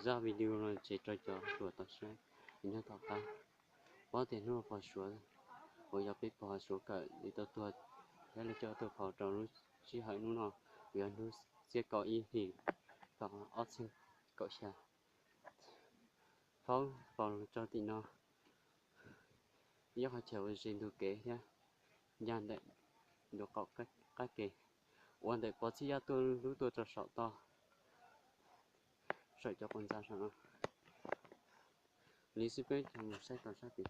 Zaj video no ces rau cov hluas tau saib nyob tom qab. Paub tias hnub no pog Suav uas yog peb pog Suav Kawm li tau tuag thiab lawv coj tuaj faus rau lub sij hawm hnub no, uas yog hnub xiab kaum ib hlis tau ob txhiab kaum xya. Faub faus rau tim no, ib qhov chaw uas ze ntug kev thiab ncaj ntawm ntu qaum qab ke, ua ntawm pov txhib yaj tuaj lub tuaj rau saum toj, saum cov quav ntxa saum no. Li xwb peb mus saib tau sab tid.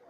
Ib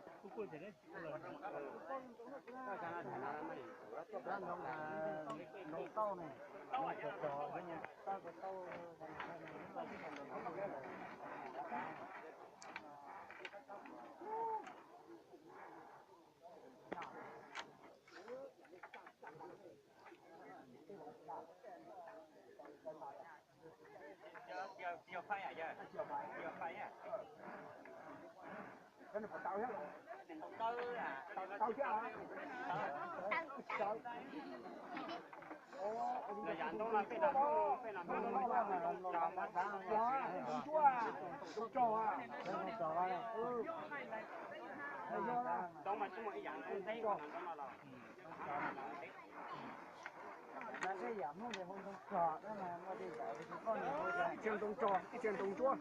txhia ntoo tsuab. Ib txhia ntoo tsuab.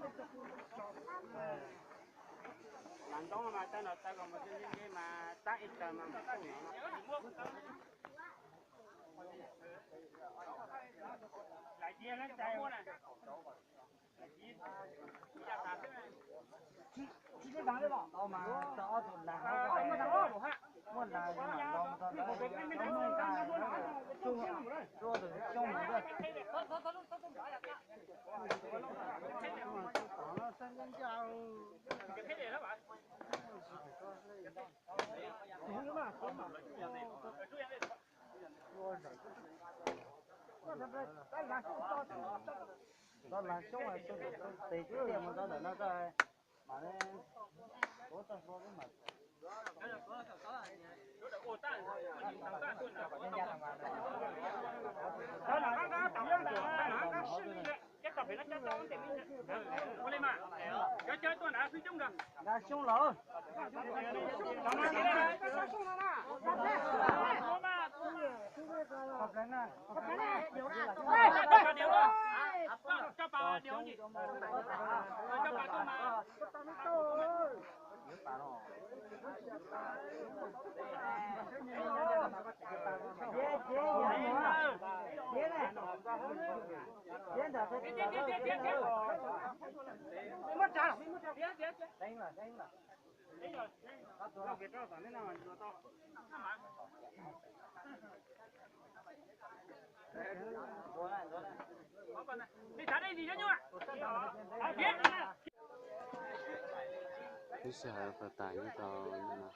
Ntoo mas tawg los tawg los mas nce mas tab ib tawg mas. Muaj nas, muaj nas, muaj nas. Tau las xyoob, tes tib tiam mus tau ntawm no tau. Mam li ua txoj hlua xwb mas. Ua li mas, cov caw tuaj nrad xwb coob nrad. Xyoob los. Coj pas diav, coj pas tuaj mas. Lub sij hawm pab tas nyob rau ntawm no.